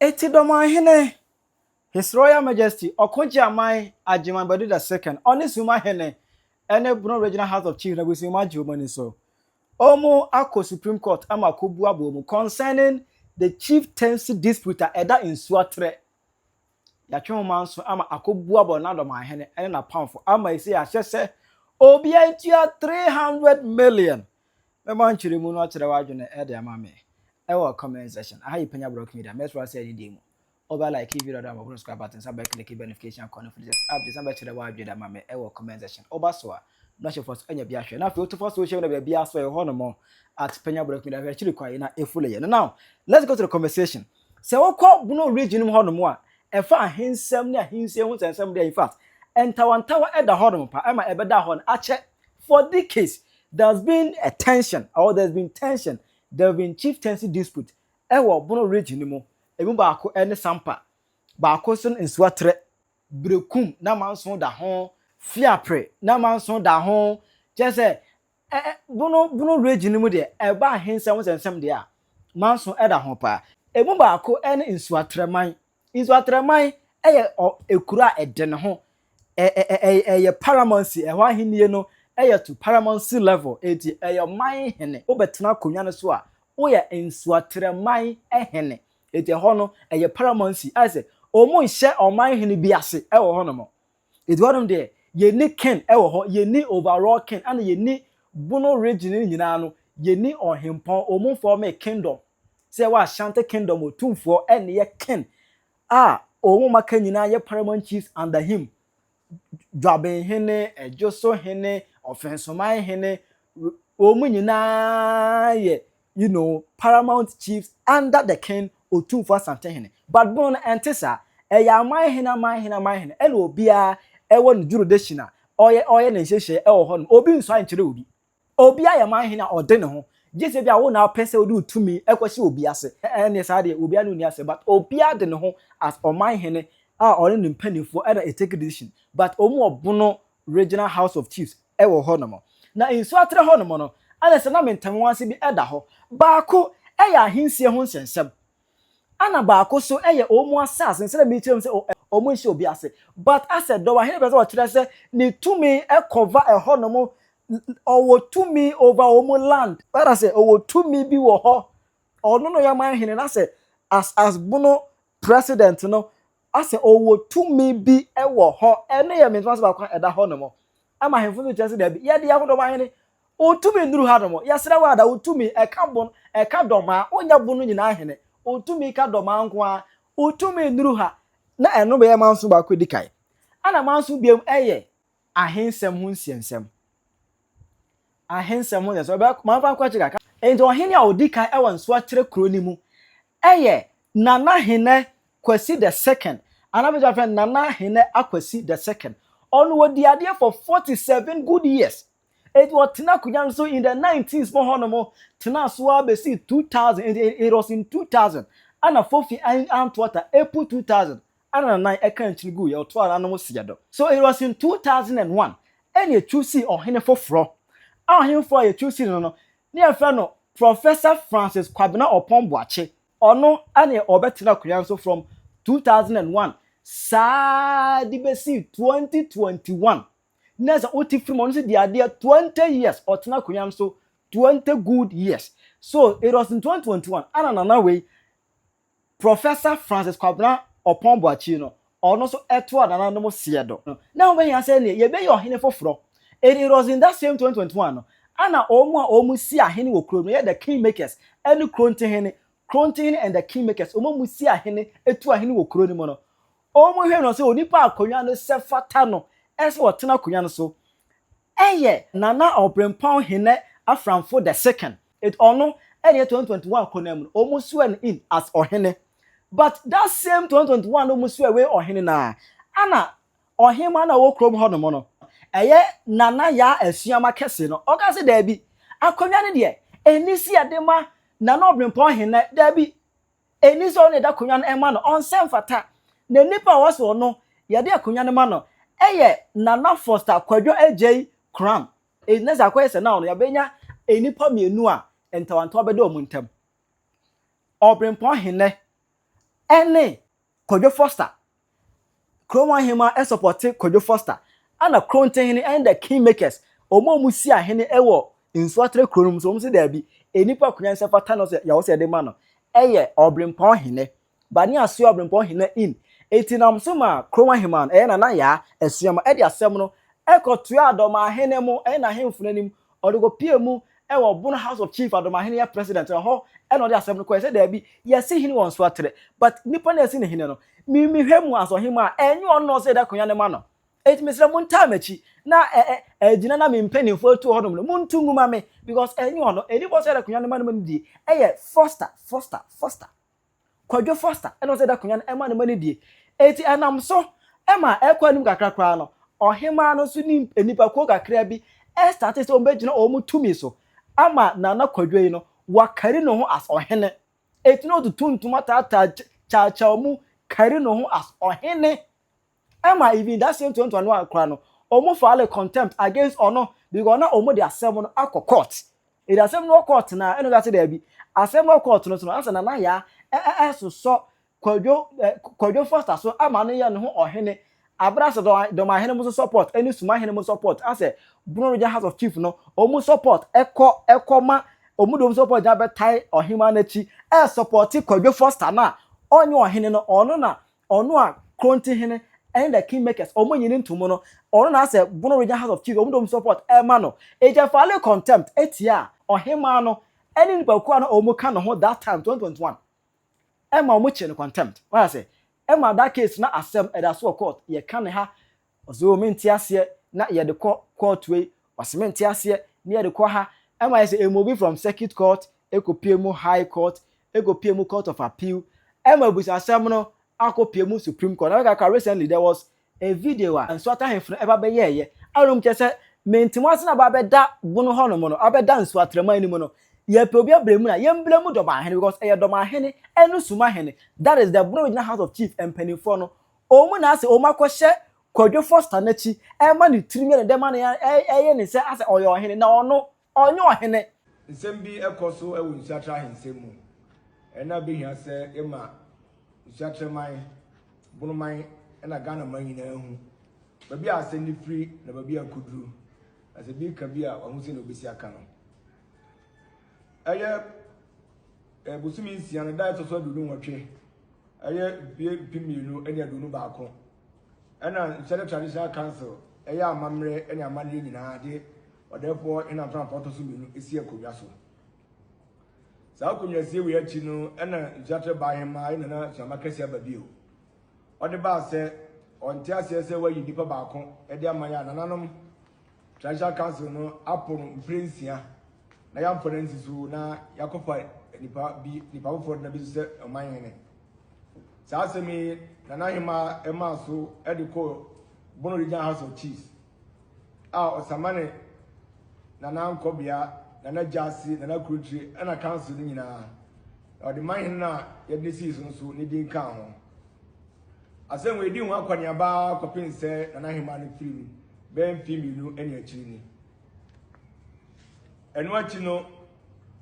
Eti Dɔmahene, His Royal Majesty Ɔkogyeaman Agyeman Badu the Second, ɔne Sumahene ne Bono Regional House of Chiefs n'abusua mu agye wɔn ani so. Wɔn akɔ Supreme Court ama akɔbuaboa mu concerning the chieftaincy dispute a ɛda Nsuaterɛ. Yɛatwe nwoma nso ama akɔbuaboa n'adɔmahene ne n'apamfo ama esi ahyɛ sɛ obiara ntua 300 million. Mɛma nkyerɛmu no akyerɛ w'adwene ɛde ama me ɛwɔ comment section. Aha yi Panya Block Media. Mɛsrɛ sɛ ɛne deɛ mu ɔbɛ like video do ama bɔ subscribe button sa bɛ click bell notification icon no for this update san bɛkyerɛ w'adwene ama me ɛwɔ comment section. Ɔba so a na hyɛ fɔ so ɛnya bi ahwɛ na afei woto fɔ social media baabi aso ɛwɔ hɔ nom @PanyaBlock Media. Hwɛ akyiri kwan na ɛfollow yɛ no. Now let's go to the conversation. Sɛ wokɔ Bono region mu hɔ nom a, ɛfa ahensɛm ne ahensie ho nsɛnsɛm deɛ, in fact, ntawantawa ɛda hɔ nom pa ɛma ɛbɛda hɔ no akyɛ. For decades there's been a tension or there's been tension, there have been chieftaincy dispute ɛwɔ Bono region mu. Emu baako ɛne Sampa, baako nso Nsuatrɛ, Berekum na Manso da ho, Fiapre na Manso da ho. Kyerɛ sɛ ɛ Bono region mu deɛ, ɛba ahensɛm nsɛnsɛm deɛ a, Manso ɛda ho paa. Emu baako ɛne Nsuatrɛman. Nsuatrɛman ɛyɛ ɔ ekuro a ɛde ne ho ɛ ɛ ɛ ɛyɛ paramountcy. Ɛhɔ ahennie no ɛyɛ to paramountcy level, eti ɛyɛ man hene. Wobɛtena akonnwa no so a, woyɛ Nsuatrɛman hene, eti ɛhɔ no ɛyɛ paramountcy. Ayɛ sɛ wɔn nhyɛ ɔman hene bi ase ɛwɔ hɔ nom. Eti hɔnom deɛ, yɛni king ɛwɔ hɔ, yɛni overall king, ɛna yɛni Bono region no nyinaa no yɛni ɔhempɔn. Wɔn form a kingdom sɛ ɛwɔ Ashanti Kingdom. Otumfoɔ ɛna yɛ king a wɔn maka nyinaa yɛ paramount chiefs under him. Dwabenhene, Ɛdwosohene, Ɔfɛnsomanhene, wɔn nyinaa yɛ paramount chiefs under the king, Otumfoɔ Asantehene. But Bono no ɛnte saa. Ɛyɛ amanhene, amanhene, amanhene, ɛna obiara ɛwɔ ne jurisdiction a ɔyɛ ne nhyehyɛ ɛwɔ hɔ nom. Obi nso ankyerɛ obi. Obi ayɛ manhene a ɔde ne ho gye sɛ bi a wo na apɛ sɛ wode tumi ɛkɔhyɛ obi ase. Ɛne saa deɛ, obiara no ni ase, but obiara de ne ho as ɔmanhene a ɔne ne mpanimfoɔ ɛna ɛtake decision. But wɔn wɔ Bono Regional House of Chiefs ɛwɔ hɔ nom. Na Nsuatrɛ hɔ nom no, ɛna sɛ na ntɛnwase bi ɛda hɔ. Baako ɛyɛ ahensie ho nsɛnsɛm, ɛna baako so ɛyɛ wɔn asase nsɛm. Mi kyerɛ mu sɛ wɔn nhyɛ obi ase, but asɛ dɔw ahene pɛ sɛ ɔkyerɛ sɛ ne tumi ɛcover ɛhɔ nom, ɔwɔ tumi over wɔn land. Ɛna sɛ ɔwɔ tumi bi wɔ hɔ, ɔno no yɛ man hene na sɛ as Bono president no, asɛ ɔwɔ tumi bi ɛwɔ hɔ. Ɛno yɛ mìíràn baako a ɛda hɔ nom ama ahemfo no kyerɛ sɛ dɛbi, yɛde yɛn ho dɔm ahene otumi nnuru ha nom. Yɛsrɛ wɔ ada otumi ɛka bon ɛka dɔmaa onya Bono nyinaa hene, otumi ka dɔmaa nko ara, otumi nnuru ha. Na ɛno bɛyɛ manso baako di kan. Ɛna manso biem ɛyɛ ahensɛm ho nsiɛnsɛm, ahensɛm ho nsiɛnsɛm. Ɔbɛ manfa nkɔ akyi kakra. Nti ɔhene a odi kan ɛwɔ Nsuatrɛ kuro no mu ɛyɛ Nana Hene Kwasi the Second, anabɛgye afɛ Nana Hene Akwasi the Second. Ɔno wɔdi adeɛ for 47 good years. Eti ɔtena akonnwa no so in the 19th mo hɔ nom, tena so a bɛsi 2000. It was in 2000 ana Fofi Antoata, April 2000, ana nanan ɛka nkyini gu yɛ ɔto ananom seɛ do. So it was in 2001 ɛna etu si ɔhene foforɔ. A ɔhene foforɔ a yɛtu si no ne yɛfrɛ no Professor Francis Kwabena Ɔpɔn Boakye. Ɔno ɛna ɔbɛtena akonnwa no so from 2001 saa de bɛsi 2021. Na sɛ wote firi mu, ɔno nso di adeɛ 20 years. Ɔtena akonnwa no so 20 good years. So it was in 2021 ana nana wei, Professor Francis Kwabena Ɔpɔn Boakye no, ɔno nso ɛto a nananom seɛ do na wɔn bɛyɛ sɛ ne yɛbɛyɛ ɔhene foforɔ. It was in that same 2021 no ana wɔn a wɔn si ahene wɔ kurom no yɛ the king makers ɛne kurontehene, kurontehene and the king makers. Wɔn mu si ahene, etu ahene wɔ kuro no mu no, wɔn hwɛ no sɛ onipa akonnwa no sɛ fata no ɛsɛ ɔtena akonnwa no so ɛyɛ Nana Ɔbrɛmpɔn Hene Afranfo the Second. It ɔno ɛna 2021 akonnwa mu no, wɔn swear no in as ɔhene. But that same 2021 no, wɔn swear wei ɔhene naa ana ɔhema na ɔwɔ kurom hɔnom no, ɛyɛ Nana Yaa Asuama Kɛse no, ɔka sɛ daabi, akonnwa no deɛ, ɛni si ɛde ma Nana Ɔbrɛmpɔn Hene. Daabi, ɛni sɛ ɔno ɛda akonnwa no ɛma no, ɔnsɛ mfata. Na nipa a wɔsɔ ɔno yɛde akonnwa no ma no ɛyɛ Nana Foster Kwadwo Agyei Kram. Ɛna sɛ akɔyɛ sɛ naa no yɛbɛnya nipa mmienu a ntawantawa bɛda wɔn ntam. Ɔbrɛmpɔn Hene ɛne Kwadwo Foster. Kurom ahema ɛsupporte Kwadwo Foster, ɛna Krontihene ɛne the kingmakers, wɔn a wɔsi ahene ɛwɔ Nsuatere kuro no mu so, wɔn sɛ daabi, nnipa akonnwa nsa fata no sɛ yɛwɔ sɛ yɛde ma no ɛyɛ Ɔbrempɔn hene Bani Asoa Ɔbrempɔn hene in. Eti nam so ma kurom ahema no, ɛyɛ Nana Yaa Asuama, ɛde asɛm no ɛkɔtoa Adɔmahene mu, ɛyɛ n'ahemfo no anim. Ɔde kɔpie mu ɛwɔ Bono House of Chief, Adɔmahene yɛ president ɛhɔ, ɛna ɔde asɛm no kɔɛ sɛ daabi, yɛsi hene wɔ Nsuatere, but nipa na yɛsi ne hene no, mimihwɛ mu asɔhema a ɛnyɛ ɔno na ɔsɛ yɛde akonnwa no ma no. Eti mesrɛ mo, ntaa m'akyi na ɛ ɛ ɛgyina na me mpanimfoɔ atu hɔnom no, muntu ngu ma me, because ɛnyɛ ɔno nipa ɔsɛ yɛde akonnwa no ma no ma no die. Ɛyɛ Foster Kwadwo Foster ɛna ɔsɛ yɛde akonnwa no ɛma no ma no die. Eti ɛnam so ɛma ɛkɔ anim kakra koraa no, ɔhemaa no nso ne nipakuo kakra bi ɛstarte sɛ wɔn bɛgyina wɔn tumi so ama Nana Kwadwo yi no wakari ne ho as ɔhene. Eti na ɔtutu ntoma taataa kyaakyaa mu kari ne ho as ɔhene, ɛma even that same 2021 akora no, wɔn file contempt against ɔno, because na wɔn de asɛm no akɔ court. Edi asɛm no wɔ court na ɛna ɔka sɛ daabi, asɛm no wɔ court no so no, asɛ Nana Yaa ɛ ɛsosɔ Kwadwo Foster so ama no yɛ ne ho ɔhene, abira sɛ dɔm ahene mo so support ɛne suma ahene mo support, asɛ Bono Region House of Chief no wɔn support ɛkɔ ma wɔn de wɔn support gyina bɛtae ɔhema n'akyi, ɛsupport Kwadwo Foster na ɔnyɛ ɔhene no. Ɔno na ɔno a Krontihene ɛne the kingmakers wɔn nyini ntom no, ɔno na asɛ Bono Region House of Chiefs wɔn de wɔn support ɛma no. Egya file contempt etia ɔhema no ɛne nipakuo a na wɔn ka ne ho that time 2021, ɛma wɔn kyerɛ no contempt. Wɔn asɛ ɛma that case na asɛm ɛda so wɔ court. Yɛka ne ha, ɔsɛ wɔn nti aseɛ na yɛde kɔ court wei, ɔsɛ mente aseɛ na yɛde kɔ ha, ɛma yɛ sɛ emobi from circuit court ekopie mu high court, ekopie mu Court of Appeal, ɛma ebusuasɛm no akɔpie mu Supreme Court. Na kakra recently there was a video a Nsuata ahemfo no ɛba bɛyɛɛyɛ a wɔn kyerɛ sɛ mentimu ase na ba abɛda Bono hɔnom no, abɛda Nsuatrɛman anim no, yɛpɛ obi abere mu na yɛmbere mu Dɔmahene, because ɛyɛ Dɔmahene ɛne Sumahene, that is the Bono Regional House of Chief mpanimfoɔ no, wɔn na asɛ wɔn akɔhyɛ Kwadwo Foster n'akyi, ɛma ne tirim yɛ ne dɛm ano, ɛyɛ ne sɛ asɛ ɔyɛ ɔhene na ɔno ɔnyɛ ɔhene. Nsɛm bi kɔ so wɔ Nsuatre ahensɛm mu ɛna bɛhia sɛ ɛma Nsuatreman, Bonoman ɛna Ghana man nyinaa hu baabi a asɛm no firi na baabi a nkɔduru, na sɛ bi ka bi a wahu sɛ na obɛsi aka no. Ɛyɛ bosome 6 no da ɛtɔ so 28, ɛyɛ mfie 2021, ɛna Nsuatre Traditional Council ɛyɛ amammerɛ ne amanneɛ nyinaa de Ɔdɛɛfoɔ Hene Amframfa ɔtɔ so mmienu esi akonnwa so. Saa akonnwa sie wei akyi no, ɛna Nsuatre baa ahemmaa ɛna na Suama kɛse aba bio. Ɔde baa sɛ ɔnte aseɛ sɛ wayi nipa baako ɛde ama yɛ a nananom Traditional Council no apo no mpere 6 na yɛamfa no nsi so na yɛakɔfa nipa bi, nipa foforɔ de na bi so sɛ ɔman hene. Saa asɛm yi, Nana ahemmaa ɛmaa so ɛde kɔ Bono Regional House of Chiefs a ɔsamane Nana Nkɔbea, Nana Gyase, Nana Kurotire ɛna council no nyinaa, na ɔde man hene no a yɛde ne sii so nso ne din kaa ho. Asɛm wei di ho akɔneaba kɔpem sɛ Nana ahemmaa no firi mu bɛyɛ mfe 2 ne akyiri ni. Ɛno akyi no,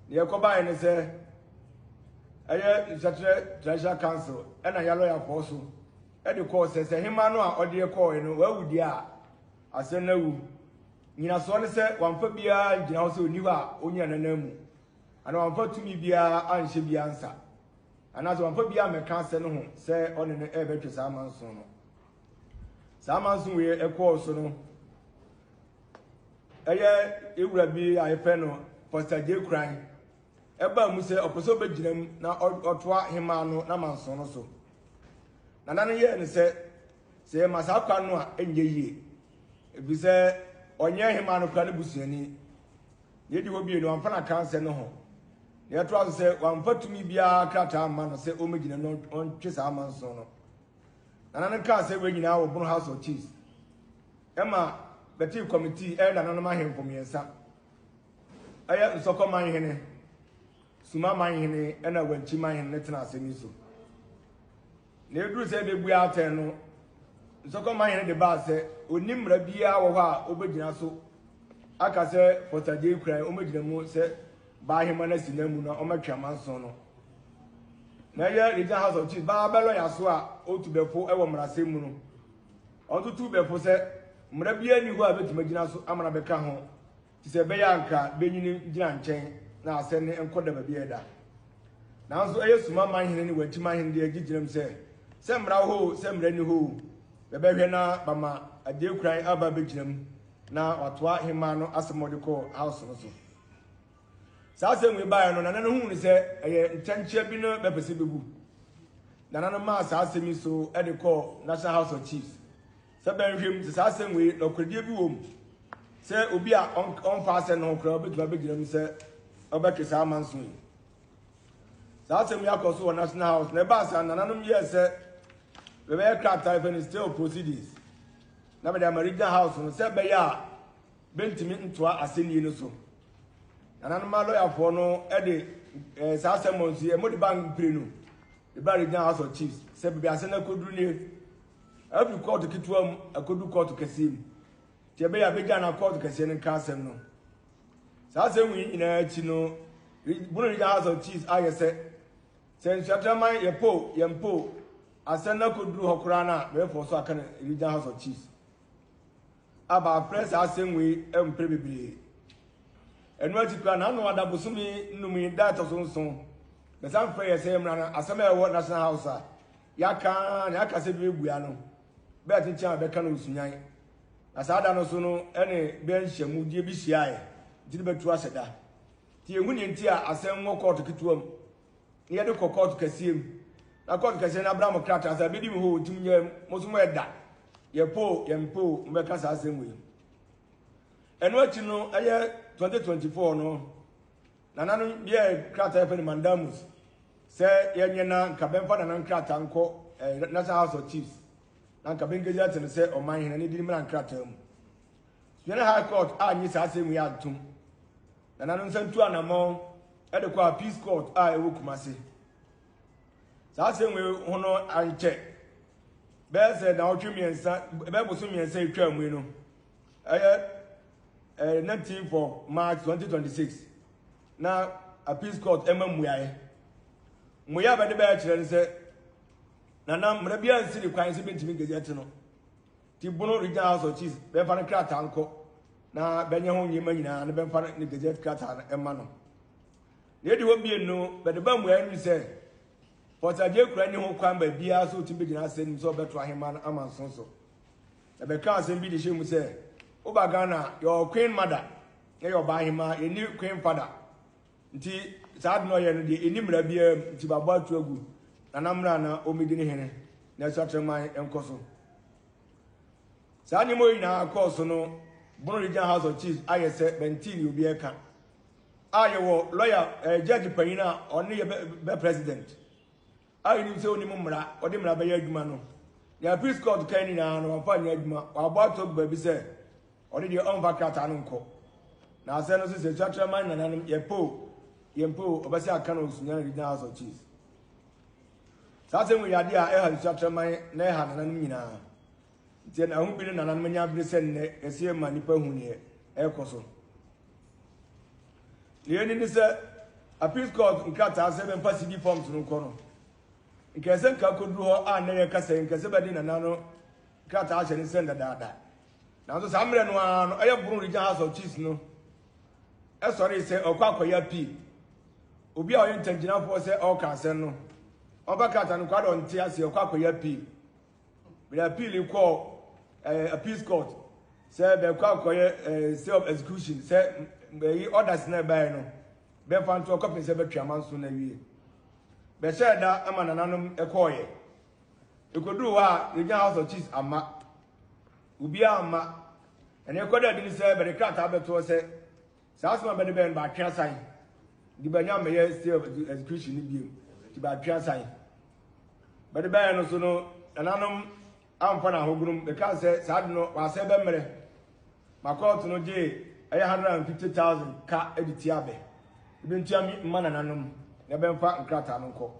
deɛ ɛkɔbaeɛ ne sɛ ɛyɛ Nsuakyerɛ Traditional Council ɛna yɛ lɔyafoɔ so ɛde kɔɔ sɛ hema no a ɔde kɔɔ no wawu deɛ a, asɛm no awu. Nyinasoɔ ne sɛ wamfa biara ngyina hɔ sɛ ɔni hɔ a ɔnyina n'anan mu, anaa wamfa tumi biara anhyɛ biara nsa, anaasɛ wamfa biara mmɛka asɛ no ho sɛ ɔne no ɛrebɛtwe saa amanson no. Saa amanson wei ɛkɔɔ so no, ɛyɛ ewura bi a yɛfrɛ no Foster J Kran ɛbaa mu sɛ ɔpɛ sɛ ɔbɛgyina mu na ɔtoa hemaa no n'amanson no so. Nana no yɛɛ no sɛ yɛma saa kwan no a, ɛnyɛ yie, ɛfiri sɛ ɔnyɛ hemaa no kora ne busuani. Na yɛdi hɔ bio no, wamfa n'akansɛ no ho, na yɛtoa so sɛ wamfa tumi biara krataa amma no sɛ ɔmmɛgyina no ɔntwe saa amanson no. Nana no kaa sɛ wei nyinaa wɔ Bono House of Chiefs, ɛma bɛtee committee, ɛyɛ nananom ahemfo mmiɛnsa, ɛyɛ Nsɔkɔ manhene, Suma manhene ɛna Wankyi manhene ne tena asɛm yi so. Na eduru sɛ ebɛbu atɛn no, Nsɔkɔ manhene de baa sɛ onni mmara biara wɔ hɔ a ɔbɛgyina so aka sɛ Foster J Kran ɔmɛgyina mu sɛ baahema no asi n'amu na ɔmɛtwe amanson no. Na ɛyɛ Regional House of Chiefs baa bɛ lɔya so a ɔtu bɛfo wɔ mmarasɛm mu no, ɔno nso tuu bɛfo sɛ mmara biara nni hɔ a ɛbɛtumi agyina so ama no abɛka ho, te sɛ ɛbɛyɛ a anka bɛnyini gyina nkyɛn na asɛm no nkɔ da baabi a ɛda. Nanso ɛyɛ Suma manhene ne Wanti manhene deɛ gye gyinam sɛ, sɛ mmara wɔ hɔ o, sɛ mmara nni hɔ o, bɛbɛhwɛ na bama Agyei-Kuran aba abɛgyina mu na watoa hemmaa no asɛm a ɔde kɔɔ House no so. Saa asɛm wei baeɛ no, nana no huu no sɛ ɛyɛ ntɛnkyea bi na bɛpɛ sɛ bɛbu. Nana no maa saa asɛm yi so de kɔɔ National House of Chiefs sɛ bɛnhwɛ mu sɛ saa asɛm wei nɔkorɛdie bi wɔ mu sɛ obi a ɔmfa asɛm no ho koraa ɔbɛtumi abɛgyina mu sɛ ɔbɛtwe saa amanso yi. Saa asɛm yi akɔ so wɔ National House na ɛbaa saa nananom yɛɛ sɛ bɛbɛyɛ krataa yɛfɛ no stay of proceedings na bɛde ama Regional House no sɛ ɛbɛyɛ a bɛntumi ntoa asɛnnie no so. Nananom alɔyafoɔ no de eh, saa asɛm nso yɛ mode ba mprenu de ba Regional House of Chiefs sɛ baabi asɛm no akɔduru nie. Afiri kɔɔto ketewa mu akɔduru kɔɔto kɛseɛ mu. Nti ɛbɛyɛ a bɛgya na kɔɔto kɛseɛ no nka asɛm no. Saa asɛm yi nyinaa akyi no, Bono Regional House of Chiefs ayɛ sɛ sɛ Nsuatraman yɛpo yɛmpo asɛm no akɔduru hɔ koraa no a bɛyɛfoɔ so aka no Regional House of Chiefs. a bɛafrɛ saa asɛm wei mprɛ bebree. Ɛno akyi koraa n'ano ada bosome nnum yi da ɛtɔ so nson. Bɛsan frɛ yɛ sɛ yɛmmra na asɛm a ɛwɔ National House a yɛaka na yɛaka sɛ bɛbɛbua no bɛɛ kyenkyen a bɛka no osunyan. Na saa da no so no ɛne bɛ nhyiamudie bi hyiaeɛ nti ne bɛtu ahyɛ da. Nti yɛhu neɛ nti a asɛm wɔ kɔɔto ketewa mu. na yɛde kɔ kɔɔto kɛseɛ mu na kɔɔto kɛseɛ no abra mo krataa sɛ abɛdi me hɔ nti monyɛ mo so moyɛ da yɛpoo yɛmpoo mobɛka saa asɛm wei. Ɛno akyi no ɛyɛ 2024 no nana no yɛ krataa yɛfɛ no mandamus sɛ yɛnyɛ na nka bɛmfa nana nkrataa nkɔ eh, National House of Chiefs na nka bɛnkɛgye ate no sɛ ɔman hene ne din mmra nkrataa mu. Sunyani High Court annye saa asɛm wei antom. Nana no nsa ntu anammɔn de kɔ Appeals Court a ɛwɔ Kumasi. Saa asɛm wei ho no ankyɛ bɛyɛ sɛ naawɔtwe mmiɛnsa bɛyɛ boso mmiɛnsa atwa mu yi no ɛyɛ ɛyɛ 19 for March 2026 na Appeals Court ɛma mmuaeɛ. Mmuaeɛ a bɛde bɛyɛ kyerɛ no sɛ nana mmara biara nsi ne kwan sɛ bɛntumi gazette no. Ti Bono Regional House of Chiefs bɛmfa no krataa nkɔ na bɛnyɛ ho nneɛma nyinaa na bɛmfa ne gazette krataa no mma no. Na edi hɔ bio no, bɛde ba mmuae no mu sɛ, Pɔtagye kura nni ho kwan baabiara sɛ otumi begyina asɛm mu sɛ ɔbɛto ahemman no amanson so. Na bɛka asɛm bi de hyɛ mu sɛ, woba Ghana a, yɛwɔ Queen Mother na yɛ ɔbaahemaa, yɛnni Queen Father. Nti saa ade no ɔyɛ no deɛ ɛnni mmara biara mu, nti babɔ ato agu Nana mmra na ɔmmɛdi ne hene na Asuatreman nkɔ so. Saa nneɛma yi nyinaa kɔɔ so no, Bono Regional House of Chiefs ayɛ sɛ bɛntee nea obi ɛka. A yɛwɔ lɔya eh, judge panyin a ɔne yɛ bɛ, bɛ president a yɛnim sɛ onim mmara, ɔde mmara bɛyɛ adwuma no. Nea Appeals Court kan nyinaa no, wamfa anyɛ adwuma. Wabɔ ato agu baabi sɛ ɔde deɛ ɔmfa krataa no nkɔ. Na asɛm no so sɛ Suatraman nananom yɛpɛ o, yɛmpɛ o, ɔbɛsɛ aka no wɔ Sunyani Regional House of Chiefs. Saa asɛm wei yɛ adeɛ a ɛha Nsuatraman na ɛha nananom nyinaa. Nti ɛna ho bi ne nananom anya abere sɛ nnɛ yɛsɛ yɛma nnipa hu neɛ ɛrekɔ so. Deɛ ɛni ne sɛ Appeals Court nkrataa sɛ bɛmfa CD forms no nkɔ no. Nka ɛsɛ nka kɔduru hɔ a nnɛ yɛka sɛ nka sɛ bɛde nana no krataa ahyɛ ne nsɛm dadaada. Nanso saa mmerɛ no ara no ɛyɛ Bono Regional House of Chiefs no ɛsɔree sɛ ɔkɔ akɔyɛ appeal. Obi a ɔyɛ ntamgyinafoɔ sɛ ɔreka asɛm no, ɔmfa krataa no kɔ ada ɔnte aseɛ ɔkɔ akɔyɛ appeal. Mede appeal kɔɔ eh, appeals court sɛ bɛkɔ akɔyɛ eh, stay of execution sɛ ɛyi orders na ɛbaeɛ no bɛmfa nto ɔkɔpem sɛ bɛtwe amanso no awie. Bɛhyɛɛ da ma nananom ɛkɔɔyɛ. Ɛkɔduru hɔ a Regional House of Chiefs amma. Obiara amma. Ɛna ɛkɔda adi ne sɛ bɛde krataa bɛtoɔ sɛ Saa asɛm a bɛde bɛyɛ no bɛatwe asan de bɛnya mmɛyɛ stay of execution no bio nti bɛatwe asan. Bɛde bɛyɛ no so no nananom amfa no ahogonom bɛkaa sɛ saa de no wɔasɛ bɛmmerɛ ma kɔɔto no gyee ɛyɛ 150,000 ka de tia bɛ ebi ntua mma nananom na bɛmfa nkrataa no nkɔ.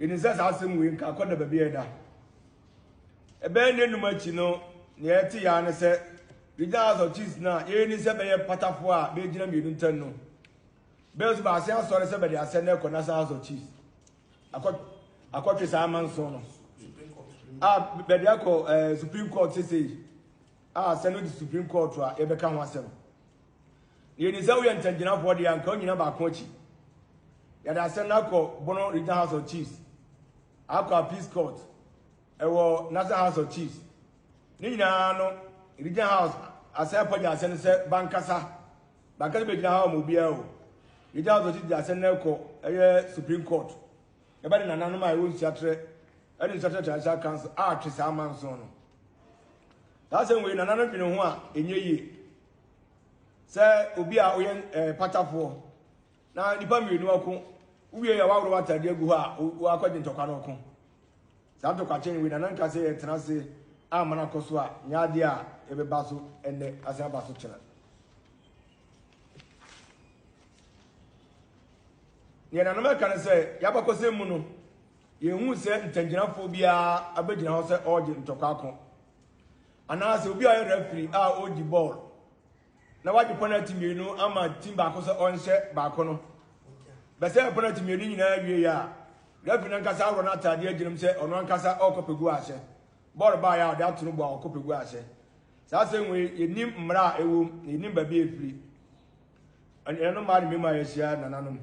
Yɛnim sɛ saa asɛm wei nka akɔda baabi a ɛda. Ɛbɛyɛ nnanum akyi no, nea ɛte yaa ne sɛ Regional House of Chiefs no a yɛnni sɛ bɛyɛ patafoɔ a bɛgyina mmienu ntam no, bɛyɛ nso baase asɔre sɛ bɛde asɛm no rekɔ National House of Chiefs. Akɔ akɔtwe saa amanson no a bɛde akɔ ɛɛ Supreme Court sesei a sɛ no di Supreme Court a yɛbɛka ho asɛm. Na yɛnim sɛ woyɛ ntamgyinafoɔ deɛ anka wonyina baako akyi. Yɛde asɛm no akɔ Bono Regional House of Chiefs, akɔ Appeals Court, ɛwɔ National House of Chiefs. Ne nyinaa no, Regional House asan apagya asɛm no sɛ bankasa. Bankasa bɛgyina ha ma obiara o. Regional House of Chiefs de asɛm no kɔ ɛyɛ Supreme Court. Ɛbɛ de nananom a ɛwɔ Nsuatrɛ ɛne Nsuatrɛ Traditional Council atwe saa amanson no. Saa asɛm wei nananom dwene ho a ɛnyɛ yie. Sɛ obi a woyɛ eh, patafoɔ na nipa mmienu ɔko wowie yɛ waworɔ w'atadeɛ agu hɔ a wakɔgye ntɔkwa no ɔko. Saa ntɔkwa kyɛn wei nana nka sɛ yɛtena ase ama no akɔ so a nyɛ adeɛ a yɛbɛba so ɛnnɛ asan aba so kyena. Nea nananom ɛka ne sɛ yɛabakɔsɛm mu no yɛnhu sɛ ntangyinafoɔ biara abɛgyina hɔ sɛ ɔregye ntɔkwa ako anaasɛ obi a ɔyɛ referee a ɔredi bɔɔl na wagye penalty mmienu ama team baako sɛ ɔnhyɛ baako no bɛsɛ penalty mmienu nyinaa wie a referee no ankasa aworɔ n'ataadeɛ agyinam sɛ ɔno ankasa ɔrekɔ pɛ gu ahyɛ bɔɔl baeɛ a ɔde ato no bo a ɔkɔ pɛ gu ahyɛ. Saa asɛm wei yɛnim mmara a ɛwɔ mu na yɛnim baabi a ɛfiri. Ɛno mmaa ne mmarima a yɛahyia nananom.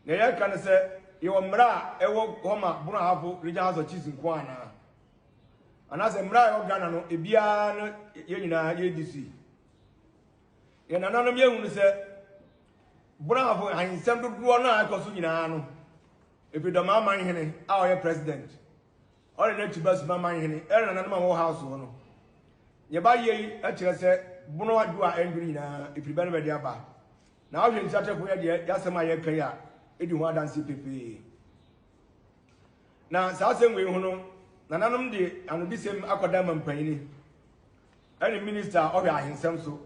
Na yɛka no sɛ yɛwɔ mmara a ɛwɔ hɔ ma Bono Ahafo Regional House of Chiefs nko anaa? Anaasɛ mmara a ɛwɔ Ghana no ebiara no yɛn nyinaa yɛdi so yi. Yɛn nananom yɛhunu sɛ Bono Ahafo ahensɛm dodoɔ no a ɛkɔ so nyinaa no ɛfiri Dɔmaa Manhene a ɔyɛ president Ɔne n'akyi ba Suma manhene ɛne nananom a wɔwɔ house hɔ no. Nea ɛba yɛ yi kyerɛ sɛ bono adwo a ɛndwo no nyinaa ɛfiri bɛ no bɛde aba. Na wohwɛ nsuakyerɛfo yɛ deɛ yɛasɛm a yɛka yi a ɛdi ho adanseɛ pefee. Na saa asɛm wei ho no nananom de anodisɛm akɔda mampanyini ɛne minista a ɔhwɛ ahensɛm so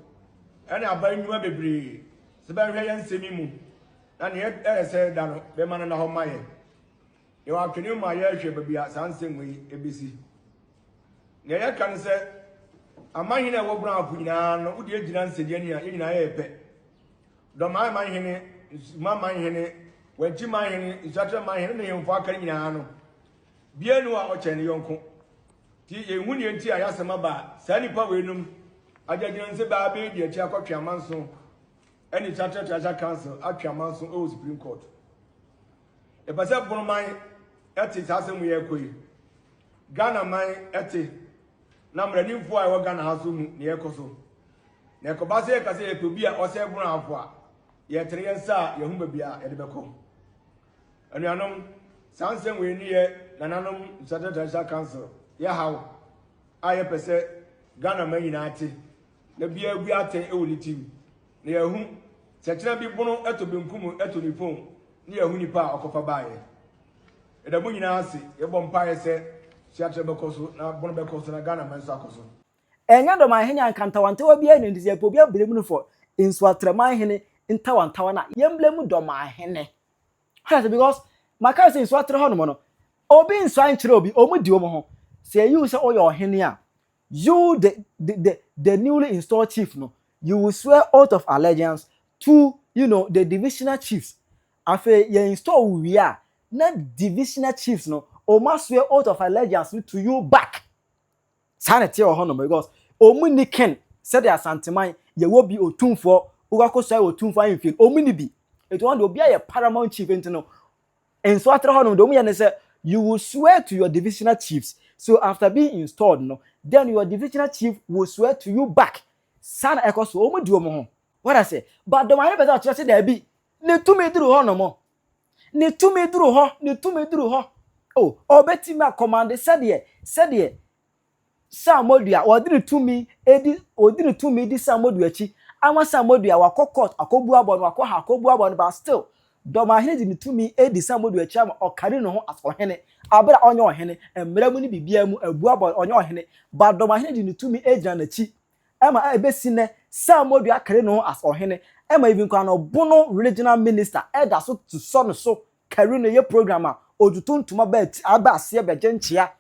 ɛne aban nnwuma bebree sɛ bɛnhwɛ yɛn nsɛm yi mu na nea ɛyɛ sɛ da no bɛma no na hɔ ma yɛ. Yɛwɔ atwene mu a yɛrehwɛ baabi a saa nsɛm wei bɛsi. Nea yɛka ne sɛ, amanhene a ɛwɔ Brafo nyinaa no, wode agyina nsɛnniani a yɛn nyinaa yɛyɛ pɛ. Dɔmaa manhene, Nsuma manhene, Wankyi manhene, Nsuatrɛ manhene ne hemfo aka no nyinaa no, biara ni hɔ a ɔkyɛn ne yɔnko. Nti yɛnhu nea nti a yɛasɛm aba a saa nnipa weinom agyinagyina nsɛ baa bɛdi akyi akɔtwe amanso ne Nsuatrɛ Traditional Council atwe amanso wɔ Supreme Court. Yɛpɛ sɛ Bonoman te saa asɛm yi ɛkɔ yi. Ghana man te na mmaranimfoɔ a ɛwɔ Ghana ha so hu nea ɛkɔ so. Na ɛkɔba sɛ yɛka sɛ yɛpɛ obi a ɔsɛ Bono afo a, yɛtene yɛn nsa a yɛho baabi a yɛde bɛkɔ. Anuanom, saa nsɛm wei ne yɛ nananom Nsuatere Traditional Council yɛ haw a yɛpɛ sɛ Ghana man nyinaa te na biara bu atɛn wɔ ne tirim na yɛahu sɛ kyena bi bono tɔ benkum tɔ nifa o ne yɛahu nipa a ɔkɔfa baeɛ. Yɛda mo nyinaa ase, yɛbɔ mpaeɛ sɛ suatrɛ bɛkɔ so na bono bɛkɔ so na Ghana man nso akɔ so. Ɛnyɛ dɔmanhene a nka ntawantawa biara nni nti sɛ yɛpɛ obi ablame no for nsuatrɛmanhene ntawantawa no a yɛmblame dɔmanhene. Wate ase because maka sɛ nsuatrɛ hɔnom no obi nsua nkyerɛ obi, wɔn di wɔn ho. Sɛ yɛyi wo sɛ woyɛ ɔhene a You the the the the newly installed chief no, you will swear oath of allegiance to you know the divisional chiefs. Afei yɛ install wo wie a, na divisional chiefs no, wɔn aswear oath of allegiance no to you back. Saa na ɛteɛ wɔ hɔnom because wɔn nni ken sɛdeɛ Asanteman yɛwɔ bi otumfoɔ wokɔ akɔsua wɔ otumfoɔ ahemfie no, wɔn nni bi. Eti wɔn deɛ obiara yɛ paramount chief nti no, Nso atra hɔ nom deɛ wɔn yɛ ne sɛ you will swear to your divisional chiefs so after being installed no then your divisional chief will swear to you back saa na ɛkɔ so wɔn di wɔn ho what I say but dɔm ahene pɛ sɛ ɔkyerɛ sɛ daabi ne tumi duru hɔ nom ne tumi duru hɔ ne tumi duru hɔ oh ɔbɛtumi akɔmande sɛdeɛ sɛdeɛ Sammodua, wɔde ne tumi di wɔde ne tumi di Sammodua akyi ama Sammodua wakɔ court akɔbu abɔ no wakɔ ha akɔbu abɔ no but still Dɔmahene de ne tumi di Sammodua akyi ama ɔkari ne ho as ɔhene abere a ɔnyɛ ɔhene mmara mu ne biribiara mu abu abɔ ɔnyɛ ɔhene but Dɔmahene de ne tumi gyina n'akyi ɛma ɛbɛsi nnɛ Sammodua kari ne ho as ɔhene ɛma even koraa no Bono regional minister ɛda so sɔ ne so Kari no yɛ program a ɔtutu ntoma ba ati aba aseɛ bɛgye nkyea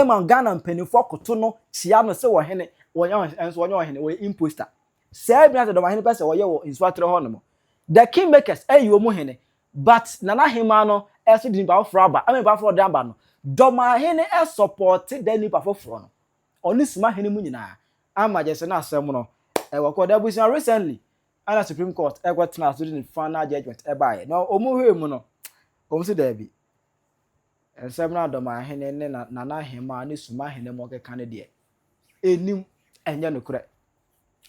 ma Ghana mpaninfoɔ koto no kyea no sɛ ɔhene, wɔnyɛ nso ɔnyɛ ɔhene, ɔyɛ imposter. Saa bi na sɛ Dɔmahene pɛ sɛ ɔyɛ wɔ Nsuaterɛ hɔ nom. The kingmakers ayi wɔn hene. But Nana Hemaa no ɛso de nipa foforɔ aba, ama nipa foforɔ de aba no, Dɔmahene ɛsupporte da nipa foforɔ no. Ɔne Sumahene mu nyinaa ama gyesɛ na asɛm no ɛwɔ court. Abusua, recently ɛna Supreme Court ɛkɔ tena so de ne final judgement ɛbaeɛ. Na ɔmo hwɛ mu no, ɔmo si daabi. Nsɛm no a Dɔmahene ne Nana Hemaa ne Sumahene mu ɔkeka no deɛ, enim ɛnyɛ nokorɛ.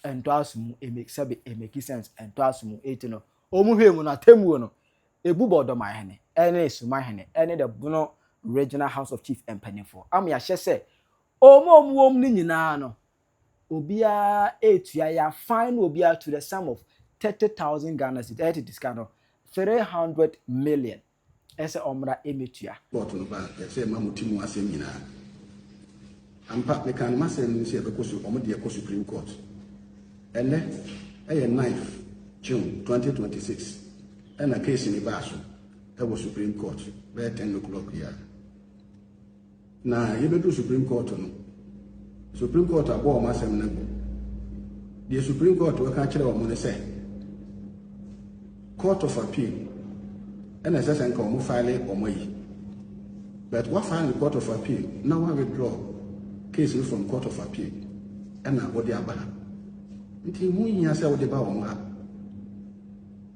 Ɛntɔ aso mu, eme sɛbe emake sense, ɛntɔ aso mu. Eti no, ɔmo hwɛ mu no, atemmuo no ebu bɔ Dɔmahene ɛne Sumahene ɛne the Bono Regional House of Chief mpanimfoɔ ama yɛahyɛ sɛ ɔmo a ɔmo wɔ mu no nyinaa no, obiara etua yɛ fine no, obiara to the sum of 30,000 Ghana cedis. Ɛyɛ tete sika no 300 million ɛsɛ ɔmra emetua. Court no ba yɛsɛ ma mo ti mu asɛm nyinaa ampa. Meka no masɛm no sɛ yɛbɛkɔ so, ɔmo deɛ kɔ Supreme Court. Ɛnɛ ɛyɛ 9 June 2026 ɛna case ni baa so ɛwɔ Supreme Court bɛyɛ 10 o'clock yi a. Na yɛbɛduru Supreme Court no, Supreme Court abɔ ɔmo asɛm no agu. Deɛ Supreme Court wɔka kyerɛ ɔmo no sɛ Court of Appeal ɛna ɛsɛ sɛ nka ɔmo file ɔmo ayi, but wafile no Court of Appeal na wa withdraw case no from Court of Appeal ɛna wɔde aba ha, nti ho hia sɛ wɔde ba wɔn ha.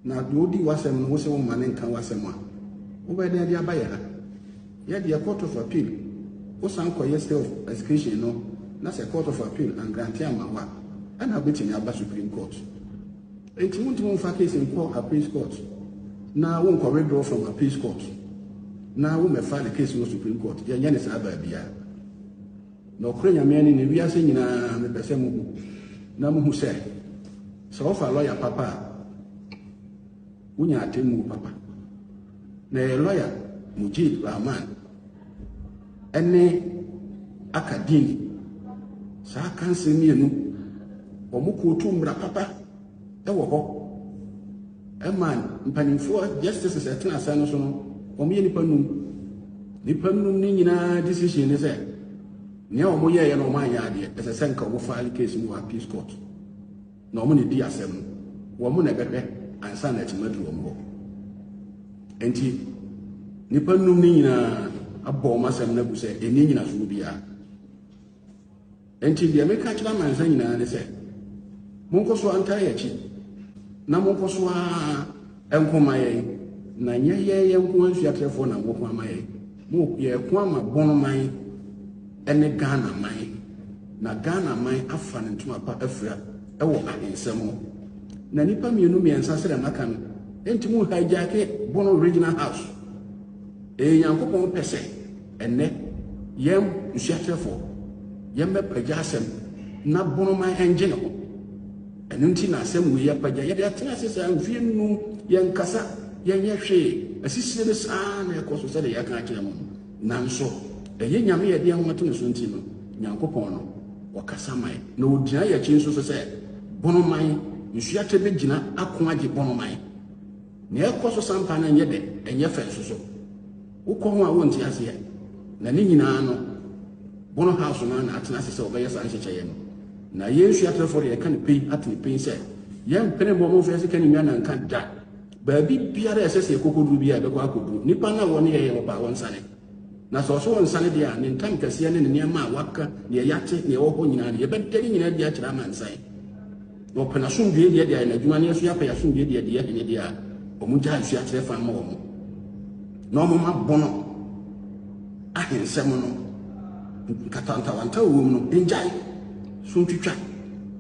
Na deɛ odi w'asɛm no, wosɛ wɔn ma ne nka w'asɛm a wobɛyɛ dɛn de aba yɛ ha? Yɛ deɛ Court of Appeal, wosan kɔyɛ stay of execution no na sɛ Court of Appeal angrant ama wo a, ɛna wobɛtumi aba Supreme Court. Nti wontumi mfa case nkɔ Appeals Court na wonkɔ withdraw from Appeals Court na wommɛfa the case no Supreme Court. Yɛnyɛ ne saa baabiara. Na ɔkora Nyame ani ne wiase nyinaa, mepɛ sɛ muhu na muhu sɛ sɛ wofa lɔya papa a, wonya atemmu papa. Na ɛyɛ lɔya Mujib Rahman ɛne Akadini, saa counsel mmienu, wɔn kootu mmara papa ɛwɔ hɔ ɛma mpanimfoɔ justices ɛtena asɛm no so no. Wɔn yɛ nipa num. Nipa num ne nyinaa decision ne sɛ nea wɔn yɛɛyɛ no, wɔn anyɛ adeɛ. Ɛsɛ sɛ nka wɔn file case no wɔ Appeals Court na wɔn na di asɛm no, wɔn na ɛbɛhwɛ ansa na ɛtuma duru wɔn hɔ. Nti nipa num ne nyinaa abɔ wɔn asɛm no agu sɛ ɛni nyinasoɔ biara. Nti deɛ meka kyerɛ amansa nyinaa ne sɛ monkɔ so antaa yɛ akyi na monkɔ so a ɛnko yɛn, na nyɛ yɛn yɛn nko nsuatrɛfoɔ na wɔko ama yɛn. Mo yɛko ama Bonoman ɛne Ghana man, na Ghana man afa ne ntoma pa afira ɛwɔ ahensɛm ho. Na nipa mmienu mmiɛnsa sɛdeɛ maka no, enti mo hijack Bono Regional House. Ɛyɛ Nyankopɔn pɛ sɛ ɛnɛ yɛn nsuatrɛfoɔ yɛmmɛpagya asɛm na Bonoman ɛngye ne ho. Ɛno nti na asɛm wei yɛpagya. Yɛde atena ase saa mfie 5, yɛnkasa, yɛnyɛ hwee. Asisie no saa na ɛkɔ so sɛdeɛ yɛaka akyerɛ mo no. Nanso ɛyɛ Nyame yɛde ho ato ne so nti no, Nyankopɔn no ɔkasa man na ɔgyina yɛ akyi nso so sɛ Bonoman nsuakyɛ bɛgyina ako agye Bonoman. Nea ɛkɔ so sampa no ɛnyɛ dɛ, ɛnyɛ fɛ nso so. Wokɔ ho a wonte aseɛ. Na ne nyinaa no, Bono House no na atena ase sɛ wɔbɛyɛ saa nhyehyɛeɛ no. Na yɛn nsuatrɛfoɔ de yɛka ne pɛn ate ne pɛn sɛ yɛmpene mmɔ mo mfa sika ne nwa nanka da. Baabi biara ɛsɛ sɛ yɛkɔkɔduru bi a, yɛbɛkɔ akɔduru. Nnipa no a wɔne yɛyɛ wɔ pa, wɔnsane. Na sɛ ɔso wɔnsane deɛ a, ne ntam kɛseɛ ne ne nneɛma a waka, neɛ yɛate, neɛ ɛwɔ hɔ nyinaa no, yɛbɛda ne nyinaa bi akyerɛ amansan. Na ɔpɛ n'asomdwoe deɛ de ayɛ n'adwuma ne yɛso yɛapɛ yɛasomdwoe deɛ deɛ hene deɛ a, ɔmo gyaa nsuakyerɛ fa ma wɔn na ɔmo ma Bono ahensɛm no nkatantawanta wɔ mu no ngyae so ntwitwa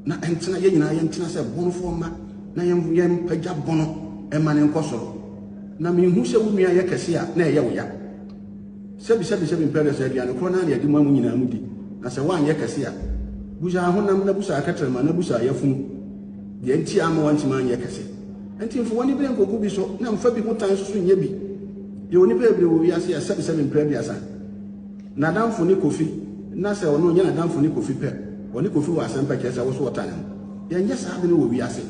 na ɛntena. Yɛn nyinaa yɛntena sɛ Bonofoɔ mma na yɛn yɛmpagya Bono ɛma ne nkɔ soro. Na mehu sɛ wo nua yɛ kɛse a, na ɛyɛ wo ya. Sɛbi sɛbi sɛbi, mpɛ sɛ aduane korɔ naa na yɛde mu amu nyinaa mu di. Na sɛ woanyɛ kɛse a, busa ahonam na busa akɛtrɛma na busa ayafunu deɛ nti ama wantumi anyɛ kɛse. Nti mfa w'ani bere nkogu bi so na mfa bi ho tan so so nyɛ bi. Yɛwɔ nipa bebree wɔ wiase a sɛbi sɛbi mpɛ 30 n'adamfo ne Kofi, na sɛ ɔno nyɛ n'adamfo ne Kofi pɛ, ɔne Kofi wɔ asɛm pɛ, kyerɛ sɛ wo so ɔtane ho. Yɛnyɛ saa ade no wɔ wiase.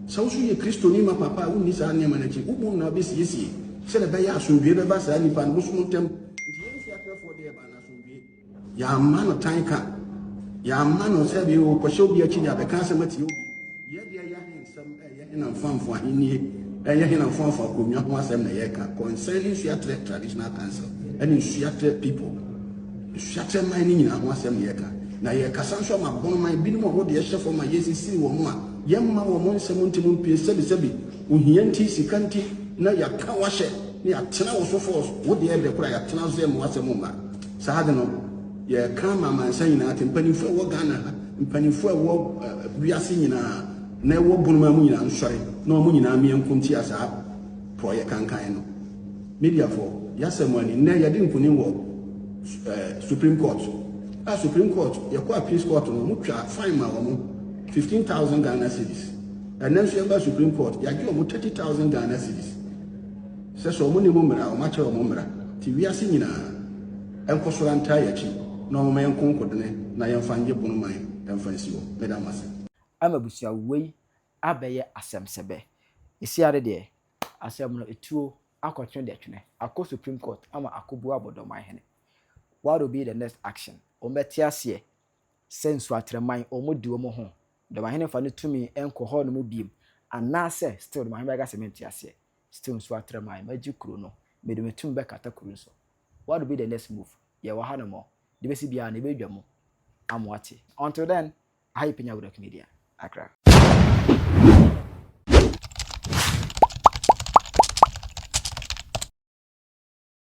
Sɛ wo so yɛ Kristoni ma papa a, wonni saa nneɛma no akyi. Wobom na wobɛsiesie sɛdeɛ ɛbɛyɛ asomdwie bɛba saa nipa no bosom ntam. Nti yɛn nsuatrɛfoɔ deɛ, ɛba no asomdwie. Yɛama no tan ka, yɛama no sɛ bi kɔhyɛ obi akyi de abɛka asɛm atie obi. Yɛdeɛ yɛ ahensɛm ɛyɛ henamfamfo ahennie. Ɛnyɛ hena mfoafo akonnwa ho asɛm na yɛreka concerning Nsuatrɛ Traditional Council ɛne Nsuatrɛ people, Nsuatrɛ man no nyinaa ho asɛm na yɛreka. Na yɛrekasa nso ama Bonoman binom a wɔde ɛhyɛ fam a yɛsisiri wɔn a yɛmma wɔn nsɛm ntim mpue sɛbisɛbi, ohia nti, sika nti, na yɛaka wo ahyɛ na yɛatena wo so force, wo deɛ ɛdɛ koraa yɛatena wo so sɛ yɛmma w'asɛm mma. Saa ade no, yɛreka ama amansan nyinaa ate, mpanimfoɔ a ɛwɔ Ghana ha, mpanimfoɔ a ɛwɔ wiase nyinaa, na ɛwɔ Bonoman mu nyinaa nsɔre na wɔn nyinaa mmea nko ntia saa porɔeɛ kankan no. Mediafoɔ, yɛasɛ mo ani. Nnɛ yɛde nkonim wɔ eh, Supreme Court. A Supreme Court, yɛkɔ appeals court no, wɔn twa fine ma wɔn 15,000 Ghana cedis. Ɛnɛ nso yɛba Supreme Court, yɛagye wɔn 30,000 Ghana cedis. Sɛ wɔn ne mu mmara, wɔn akyerɛ wɔn mmara. Ti wiase nyinaa, ɛnkɔ so antaa yɛn akyi na wɔn yɛn nkonkodene na yɛmfa nye Bonoman ɛmfa nsi hɔ. Meda mo ase. Ama abusua wei abɛyɛ asɛm sɛbɛ esi ade deɛ, asɛm no etuo akɔtwe deɛ twene akɔ Supreme Court ama akɔbu abɔdɔman hene. What will be the next action? Wɔn bɛte aseɛ sɛ Nsuatreman wɔn di wɔn ho, dɔmahene fa ne tumi nkɔ hɔ nom biem, anaasɛ still dɔmahene bɛka sɛ mente aseɛ, still Nsuatreman magye kuro no, mede me tumi bɛkata kuro no so? What will be the next move? Yɛwɔ ha nom de bɛsi biara na ebɛdwa mu amoate. Until then, aha yi Penya Wodok Media, Accra.